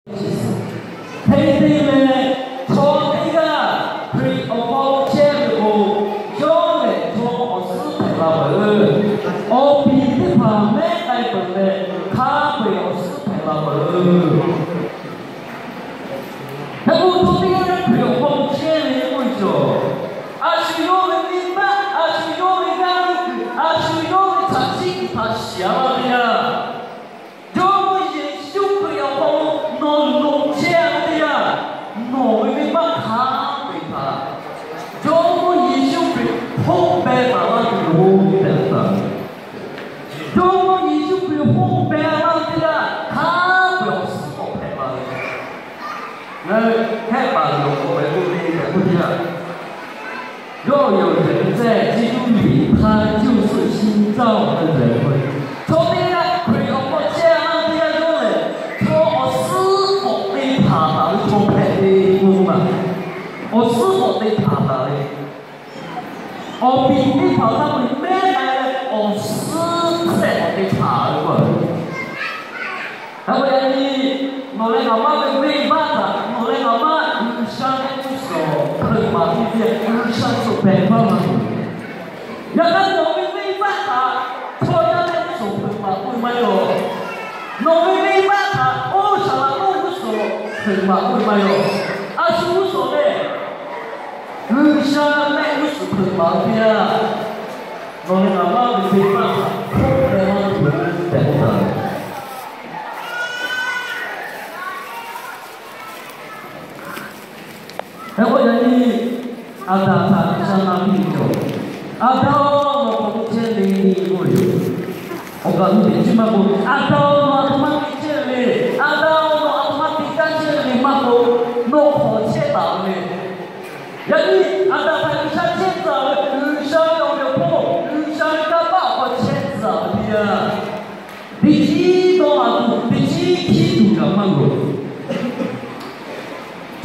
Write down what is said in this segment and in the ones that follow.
Hk'e te leh, chaw teˇ g'aˇ Hkriꞈ awˬ hk'aw lo chehˇ ve k'o, yawˇ lehˬ chaw awˬ suhˉ hpehꞈ la peuˬ. Awˬ piˍ teˇ hpaˍ mehˉ k'ai peuˬ leh, hk'a peu-eˬ awˬ suhˉ hpehꞈ la peuˬ. Hk'e k'o, chaw teˇ g'aˇ Hkriꞈ awˬ hk'aw lo chehˇ ve k'oˆ ve cawˬ, a shu yawˇ ve venˇ baˆ, a shu yawˇ ve g'aˇ luˇ kuiˬ, a shu yawˇ ve htaꞈ chiˇ kuiˬ htaꞈ shiˍ-a laˇ teˇ yanˇ, Jawˇmawˇ Yeˍsuˆ Hkriꞈ awˬ hk'aw lo nawˬ loꞈ chehˇ-a ve teˇ yanˇ, nawˬ ve venˇ baˆ hk'a peu-eˬ htaꞈ Jawˇmawˇ Yeˍsuˆ Hkriꞈ hpoˆ beh taˍ laˇ tuˬ yoˬ tehꞈ k'oˆ taˍ ve. Jawˇmawˇ Yeˍsuˆ Hkriꞈ hpoˆ beh laˇ ve teˇ yanˇ, hk'a peu-eˬ awˬ suhˉ k'awꞈ hpehꞈ la ve. Ngaˬ hui hehˆ paˍ lawˬ k'awꞈ ve k'oˆ ve tehꞈ k'oˆ ve a, yawˇ yawˬ yehˬ ve tcuh chi yuˇ liꞈ hk'a cuˇ suhˆ shi caˇ-oˬ ve lehˬ, chaw teˇ g'aˇ Hkriꞈ awˬ hk'aw chehˇ-a ve teˇ yanˇ yawˇ lehˬ, chaw awˬ suhˉ k'awꞈ te hpanˍ taˍ ve chaw hpehꞈ ve k'oˆ ma. Awˬ suhˉ k'awꞈ te hpanˍ taˍ ve, awˬ piˍ teˇ hpaˍ htaꞈ mehˉ k'ai leh awˬ suhˉ shehˆ k'awꞈ te hpanˍ ve k'oˆ-a ve. Hk'e k'o yaꞈ nyi, nawˬ leh ngaˬ maˇ ve venˇ baˆ htaꞈ nawˬ leh ngaˬ maˇ G'uiˬsha ve g'uˇ suhˍ hpeuꞈ maˍ piˇ ve G'uiˬsha shuˍ pehˍ maˇ maˇ tuˬ. Yaꞈ hk'aˇ nawˬ ve venˇ baˆ htaꞈ chaw yaˇ ve g'uˇ suhˍ hpeuꞈ maˍ k'oˆ ve maˇ heˆ law. Nawˬ ve venˇ baˆ htaꞈ oˇ saˍ laꞈ k'oˆ g'uˇ suhˍ hpeuꞈ maˍ k'oˆ ve maˇ heˆ law. A shu g'uˇ suhˍ lehˬ, G'uiˬsha mehˆ g'uˇ suhˍ hpeuꞈ maˍ ve teˇ yanˇ, nawˬ leh ngaˬ maˇ ve venˇ baˆ htaꞈ hk'oˆ leh maˇ tuˬ tehꞈ k'oˆ taˍ ve. Hk'e k'o yaꞈ nyi, Aˍdanˍ htaꞈ G'uiˬsha na piˇ ve cawˬ. Aˍdanˍ-oˬ, nawˬ hk'aˬ hk'e chehˇ le k'oˆ ve yoˬ. Awˬ kaˍ lo teꞈ chiˇ maˇ k'oˆ, Aˍdanˍ-oˬ, nawˬ aˬ htoꞈ ma te chehˇ le. Aˍdanˍ-oˬ, nawˬ aˬ htoꞈ ma te gaˇ chehˇ le maˇ k'oˆ, nawˬ hk'aˬ chehˇ taˍ ve le. Yaꞈ nyi Aˍdanˍ htaꞈ G'uiˬsha chehˇ tcuh-a ve, G'uiˬsha ve awˬ meꞈ awˬ hponˇ, G'uiˬsha ve kanˇ paˆ awˬ hk'aw chehˇ tcuh-a ve teˇ yanˇ, teˇ chiˉ dawˇ la tuˬ, teˇ chiˉ hkiˉ tuˬ kaꞈ maˇ loˍ.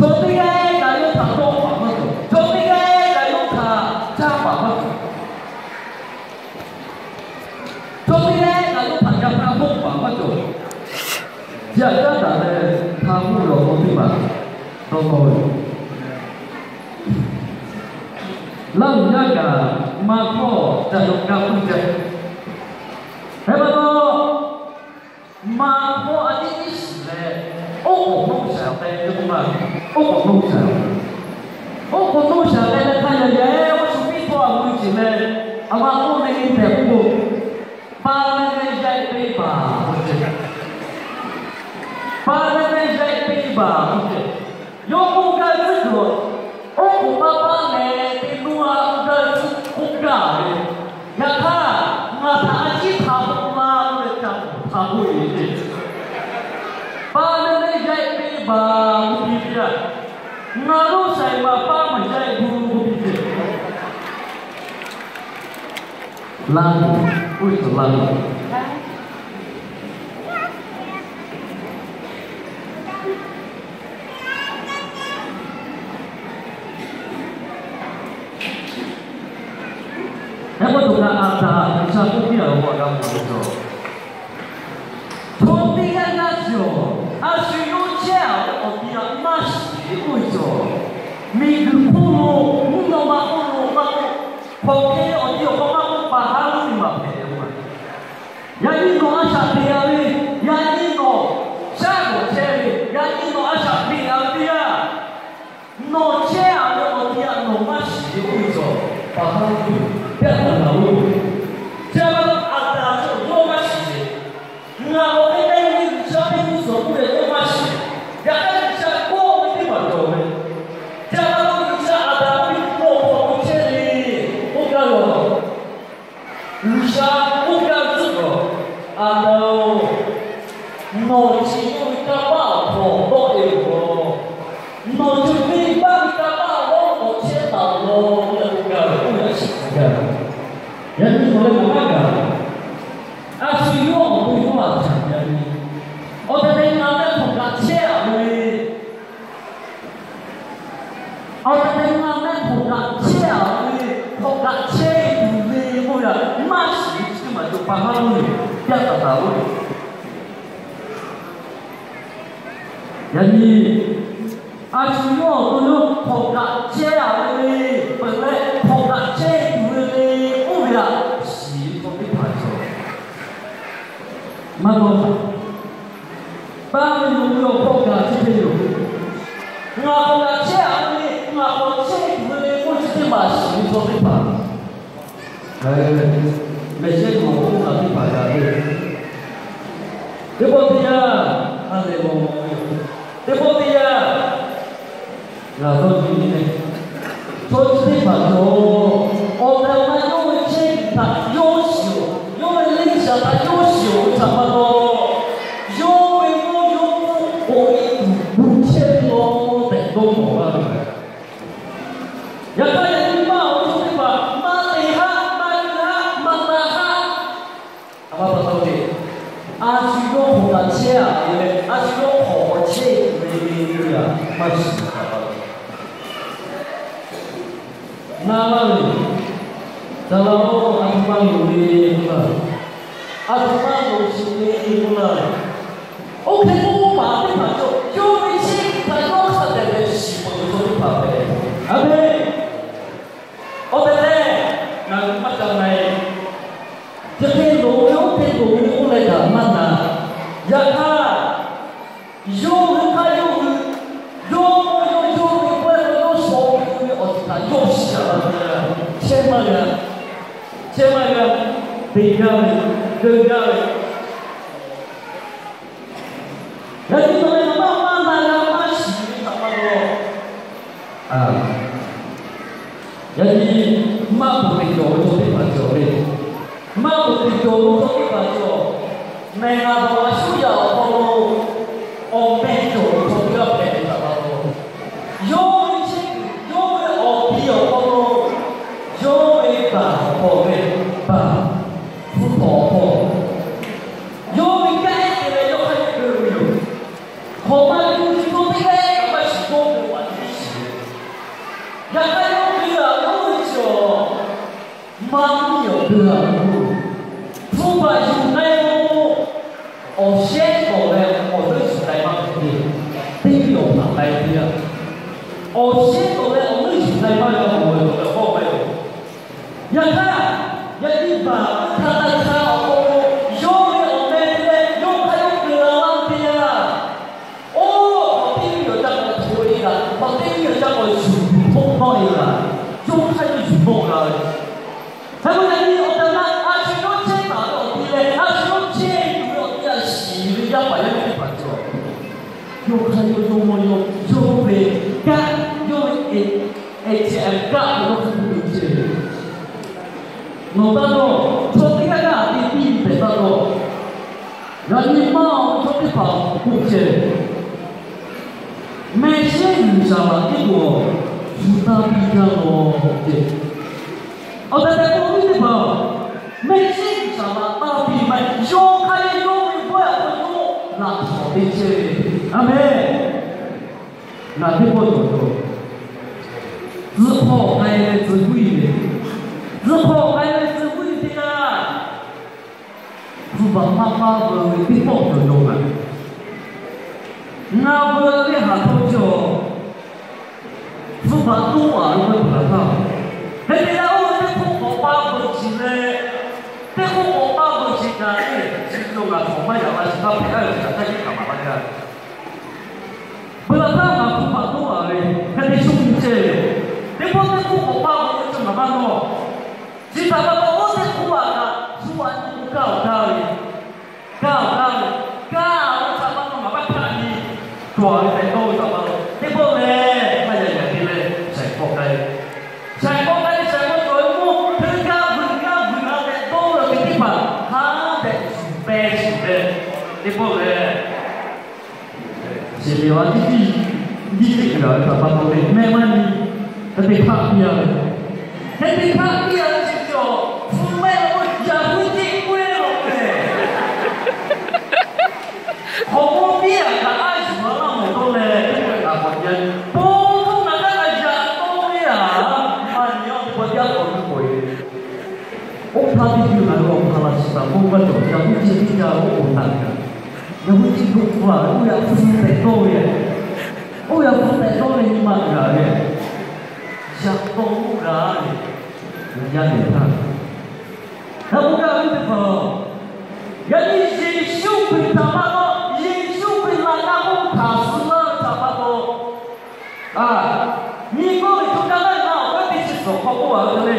Chaw teˇ g'aˇ kaꞈ yawˇ htaꞈ dawˇ paˍ maˇ cawˬ. Chaw teˇ g'aˇ kaꞈ yawˇ htaꞈ caˇ paˍ maˇ cawˬ. Chaw teˇ g'aˇ kaꞈ yawˇ htaꞈ yaꞈ hk'aˇ hk'oˆ paˍ maˇ cawˬ. Chi htaꞈ caˉ taˍ leh hk'a hk'oˆ ve awˬ hk'aw teˇ hpaˍ dawˇ tawˆ ve yoˬ. Laˇ huˍ yaˇ kaꞈ maˇ hkawˇ ca yaw gaˇ puiˉ jaˇ. Hk'e pa taw, maˇ hkawˇ a ciˉ tiˉ shiˍ leh, oˉ k'oˍ mawˇ shaˍ k'ai ve k'oˆ ma. Oˉ k'oˍ mawˇ shaˍ, oˉ k'oˍ mawˇ shaˍ k'ai leh hk'a yaꞈ yaꞈ-e, oˇ shu piˇ hkawˇ a mui shiˍ leh, a ma k'oˆ ve tehꞈ k'oˆ k'o, pa leh leh yaꞈ-e te paˍ k'oˆ ce. Pa leh leh yaꞈ-e te paˍ k'oˆ ce. Yawˇ k'oˆ gaˇ ve tcuhˉ kuiˬ, oˉ k'oˍ paˇ paˇ leh te nuˇ a k'oˆ gaˇ ve tcuhˉ k'oˆ gaˇ ve. Yaꞈ hk'aˇ, ngaˬ htaꞈ a ciˉ htaꞈ k'oˆ laˇ k'oˆ ve ca htaꞈ k'oˆ ve le. Pa leh leh yaꞈ-e te paˍ k'oˆ piˇ ve a. Ngaˬ lo shaiˍ maˍ paˇ maˍ yaꞈ-e gu k'oˆ piˇ ve. Laˇ, oˇ ve cawˬ laˇ. Hk'e k'o, to kaꞈ Aˍdanˍ G'uiˬsha k'oˆ piˇ-a ve k'o, a g'a mawˬ ve cawˬ. Chaw teˇ g'aˇ g'aˇ cawˬ, a shu yawˇ chehˇ-a ve awˬ ti htaꞈ maˇ shiˍ ve k'oˆ ve cawˬ. Miˬguiˬ hk'oˆ lo mvuhˇ naw ma hk'oˆ lo maˇ k'oˆ, hk'aˬ hk'e awˬ ti awˬ hk'aw maˇ k'oˆ, pa haˉ lo teˇ maˬ hpehꞈ ve k'o, yaꞈ nyi nawˬ a shaꞈ teꞈ-a ve, yaꞈ nyi nawˬ shaˉ g'awˬ chehˇ ve, yaꞈ nyi nawˬ a shaꞈ teꞈ-a ve teˇ yanˇ, nawˬ chehˇ-a ve awˬ ti htaꞈ nawˬ maˇ shiˍ ve k'oˆ ve cawˬ. Pa haˉ lo teˇ maˬ hpehꞈ ve k'o, chi pa taw Aˍdanˍ cawˬ yawˇ maˇ shiˍ ve. Ngaˬ awˬ hk'e te ve G'uiˬsha ve g'uˇ suhˍ k'oˆ ve yawˇ maˇ shiˍ. Yaꞈ hk'aˇ G'uiˬsha k'oˆ ve teˇ maˬ cawˬ ve. Chi pa taw G'uiˬsha Aˍdanˍ ve k'o hk'aˬ hk'e chehˇ ve k'oˆ gaˇ ve. G'uiˬsha k'oˆ gaˇ ve tcuhˉ kuiˬ, Aˍdanˍ-oˬ, nawˬ chi yawˇ ve kanˇ paˆ awˬ hk'aw tawˆ-e ve yoˬ. Nawˬ chi venˇ baˆ ve kanˇ paˆ awˬ hk'aw chehˇ taˍ-oˬ law k'oˆ leh k'oˆ gaˇ ve, oˇ ve a shiˍ gaˇ ve. Yaꞈ nyi nawˬ leh ngaˬ maˇ gaˬ. A shu yawˇ awˬ to yawˇ a caꞈ yaꞈ nyi. Awˬ tehˬ tehˬ ngaˬ mehˆ hk'awꞈ kaꞈ chehˇ-a ve le. Awˬ tehˬ tehˬ ngaˬ mehˆ hk'awꞈ kaꞈ chehˇ-a ve le. Hk'awꞈ kaꞈ chehˇ tuˬ ve k'oˆ ve a, maˇ shiˍ ve chi teˇ maˬ cawˬ pa haˉ lo yoˬ. Yaˇ taˍ taˍ lo yoˬ. Yaꞈ nyi a shu yawˇ awˬ to yawˇ hk'awꞈ kaꞈ chehˇ a ve le, peuˬ leh hk'awꞈ kaꞈ chehˇ tuˬ ve le, oˇ ve htaꞈ shiˍ ve chaw teˇ hpaˍ cawˬ. Maˇ dawˇ htaˇ, taˇ ve yoˬ ve awˬ hk'aw kaꞈ chi hk'e yoˬ. Ngaˬ hk'awꞈ kaꞈ chehˇ a ve le, ngaˬ hk'awꞈ chehˇ tuˬ ve le, k'oˆ chi teˇ maˬ shiˍ ve chaw teˇ hpaˍ, mehˬ shehˆ nawˬ k'oˆ kaꞈ teˇ hpaˍ kaꞈ ve, teˇ pawˆ teˇ yanˇ, a lehˬ lawˬ, teˇ pawˆ teˇ yanˇ, ngaˬ dawˇ nyi ve, chaw chi teˇ hpaˍ cawˬ. Awˬ tehˬ awˬ na yawˇ ve chehˇ kuiˬ htaꞈ yawˇ shiˍ-oˬ, yawˇ ve leˇ shaˍ htaꞈ yawˇ shiˍ-oˬ ve htaꞈ pa taw, yawˇ ve mawˇ yawˇ k'oˆ k'oꞈ e tuˬ gu chehˇ ve law tehꞈ dawˇ mawˬ laˇ ve. Yaꞈ hk'aˇ, yaꞈ nyi maˇ awˬ chaw teˇ hpaˍ maˇ te haˆ, maˇ g'uiˇ haˆ, maˇ na haˆ. A ma pa taw ve, a shu yawˇ hk'awꞈ kaꞈ chehˇ a ve leh, a shu yawˇ hk'awꞈ k'awꞈ chehˇ ve le, maˇ shiˍ htaꞈ pa taw. Na laˇ ve, ca la oˇ a htoꞈ ma loˍ ve k'oˆ laˇ, a htoꞈ ma loˍ shiˍ ve k'oˆ laˇ. Oˇ hk'e k'oˆ paˍ teˇ hpaˍ cawˬ, yawˇ ve chehˇ kuiˬ htaꞈ yawˇ hk'a dehꞈ leh shiˍ peuˬ ve chaw teˇ hpaˍ hpehꞈ. A hpehꞈ. Awˬ tehˬ lehˬ, ngaˬ hui maˇ ca na e. Chi hk'e loˍ ve, oˇ hk'e loˍ ve k'oˆ leh kaꞈ maˇ na. Yaꞈ hk'aˇ, yawˇ hui hk'aˇ yawˇ hui, yawˇ yawˇ yawˇ ve pawehˇ lo yawˇ shaw ve awˬ ceuˬ htaꞈ yawˇ shiˍ a ve, chehˇ maˇ g'a, chehˇ maˇ g'a, te gaˇ ve, keu gaˇ ve. Yaꞈ nyi nawˬ leh ngaˬ maˇ maˇ na g'a maˇ shiˍ ve htaꞈ pa taw, yaꞈ nyi maˇ k'oˍ teꞈ cawˬ ve chaw teˇ hpaˍ cawˬ ve, maˇ k'oˍ teꞈ cawˬ ve chaw teˇ hpaˍ cawˬ. Mehˬ ngaˬ dawˬ a shuˉ yaꞈ awˬ hk'aw lo awˬ meh cawˬ ve chaw teˇ g'aˇ hpehꞈ ve htaꞈ pa taw, yawˇ ve chehˇ kuiˬ, yawˇ ve awˬ pi awˬ hk'aw lo, yawˇ ve baˬ awˬ hk'aw ve baˬ, hpu htawnˍ awˬ hk'aw, yawˇ ve kanˉ ehˉ te leh yawˇ hk'aˇ yawˇ keu ve yoˬ. Hk'awꞈ ma ve k'o, chi hk'awꞈ teˇ g'aˇ kaꞈ maˇ shiˍ dawˇ ve maˇ shiˍ. Yaꞈ hk'aˇ yawˇ keu a ve oˇ ve chi awˬ maˇ miˇ awˬ keu a ve k'o, hpu baˬ yuˬ k'ai k'o, awˬ shehˉ k'awꞈ leh awˬ leuˉ yuˬ k'ai maˇ hpehꞈ ve, teˇ piˇ awˬ hpaꞈ k'ai teˇ yanˇ, awˬ shehˉ k'awꞈ leh awˬ leuˉ yuˬ k'ai maˇ g'a mawˬ ve awˬ hk'aw k'ai-o. Yaꞈ hk'aˇ, yaꞈ nyi baˬ htaꞈ taˇ hkanˍ awˬ hk'aw lo, yawˇ ve awˬ meh te leh yawˇ hk'aˇ yawˇ keu la laˇ ve teˇ yanˇ, oˇ hk'awꞈ teˇ nyiˇ awˬ ca k'awꞈ hto e laˬ, hk'awꞈ teˇ nyiˇ awˬ ca k'awꞈ shuˍ hpoˆ tawˆ e laˬ, yawˇ hk'aˇ yawˇ yuˬ nawˆ g'a ve. Hk'e k'o, yaꞈ nyi awˬ tehˬ awˬ na a shu yawˇ chehˇ taˍ ve awˬ ti leh a shu yawˇ chehˇ tuˬ ve awˬ ti htaꞈ shiˍ ve yaˇ paˍ yaˇ miˇ teˇ hpaˍ cawˬ. Yawˇ hk'aˇ yawˇ yawˇ mawˇ yawˇ yawˇ ve kanˉ, yawˇ ve A T M card k'o yawˇ hk'aˇ k'oˆ ve ceh, nawˬ taˇ dawˇ, chaw teˇ g'aˇ g'aˇ te piˇ tehꞈ taˇ dawˇ. Yaꞈ nyi maˇ chaw teˇ hpaˍ k'oˆ ceh, mehˆ shiˉ G'uiˬsha laˬ teˇ k'o, shu taˇ piˇ jaˇ lawˬ ceh. Awˬ tehˬ tehˬ k'oˆ ve teˇ hpaˍ, mehˆ shiˉ G'uiˬsha laˬ taˇ piˇ maˇ heˆ. Yawˇ hk'aˇ yawˇ ve pawehˇ awˬ hk'aw lo laꞈ htawnˍ te chehˇ ve. A mehˍ. Ngaˬ teˇ pawˆ cawˬ cawˬ, tcuh hk'awꞈ k'ai leh tcuh guˇ e ve, tcuh hk'awꞈ k'ai leh tcuh guˇ e teˇ g'aˇ, hpu baˬ maˇ paˇ veu ve teˇ pawˆ cawˬ cawˬ ngaˬ. Ngaˬ veu ve haˍ hk'aw cawˬ, hpu baˬ toˇ a ve k'o peuˬ laˬ htaˇ, hk'e te leh oˇ ve teˇ hk'oˆ k'awꞈ paˇ veu shiˍ leh, teˇ hk'oˆ k'awꞈ paˇ veu shiˍ kaꞈ, chi cawˬ ngaˬ hk'awꞈ maˇ yaꞈ la shiˍ htaˇ hpehꞈ a ve htaꞈ htaˇ hkiˆ hkanˍ maˍ laˇ gaˇ. Peuˬ laˬ htaˇ ngaˬ hpu baˬ toˇ a ve, hk'e te shu nyi chehˇ ve, teˇ pawˆ teˇ hk'oˆ k'awꞈ paˇ veu ve cawˬ ngaˬ maˇ nawˇ. Chi htaꞈ pa taw oˇ teˇ hk'oˆ a kaꞈ hpu a nyi k'o kaˇ awˬ kaˇ ve, kaˇ awˬ kaˇ ve, kaˇ ve htaꞈ pa taw ngaˬ maˇ hpaˆ nyi, cawˬ a ve tehꞈ dawˇ ve htaꞈ pa taw teˇ pawˆ lehˬ maˇ yaꞈ yaꞈ te leh shaiˍ hk'awꞈ k'ai, shaiˍ hk'awꞈ k'ai ve shaiˍ hk'awꞈ cawˬ ve k'o, hk'e kaˇ vuiˬ kaˇ vuiˬ a tehꞈ dawˇ ve teˇ hpaˍ hk'a dehꞈ shuˍ peh shuˍ leh, teˇ pawˆ lehˬ Sheˍ liꞈ a tiˉ tiˉ nyiˇ teˇ g'aˇ ve htaꞈ pa taw ve mehˆ maˇ nyi, hk'e te hpaˆ piˇ a ve, hk'e te hpaˆ piˇ a ve chi cawˬ, hpu mehˆ lo yaꞈ hui tiˉ k'oˆ e lo ve, hk'awꞈ k'oˆ piˇ a kaꞈ a yuˬ a laˇ mawˬ tawˇ leh teˇ hkawˇ kaꞈ k'awꞈ nyi, bon hk'oˆ ngaˬ htaˇ kaꞈ yaꞈ tawˇ ve a, maˇ nyi a teˇ hkawˇ yaˇ k'awꞈ nyi k'oꞈ e. Oˇ htaˇ teˇ hkui ngaˬ hui awˬ hk'aˇ laꞈ shiˍ taˍ k'oˆ maˇ cawˬ, yaꞈ hui tiˉ tiˉ ca oˇ k'oˍ htaꞈ kaꞈ, yaꞈ hui tiˉ k'oˆ hk'aw a oˇ yaꞈ hpu tehꞈ tawˇ ve k'oˆ g'a ve, yaˇ nehˬ htaˇ, na k'oˆ gaˇ ve teˇ hpaˍ, yaꞈ nyi Yeˍsuˆ Hkriꞈ htaꞈ pa taw, Yeˍsuˆ Hkriꞈ laꞈ ka k'oˆ htaꞈ suh laˇ ve htaꞈ pa taw, a, nyi kawˇ ve chaw kaˇ laˇ ve awˬ hk'aˇ teˇ chi suhˍ hk'aw k'oˆ a ve le.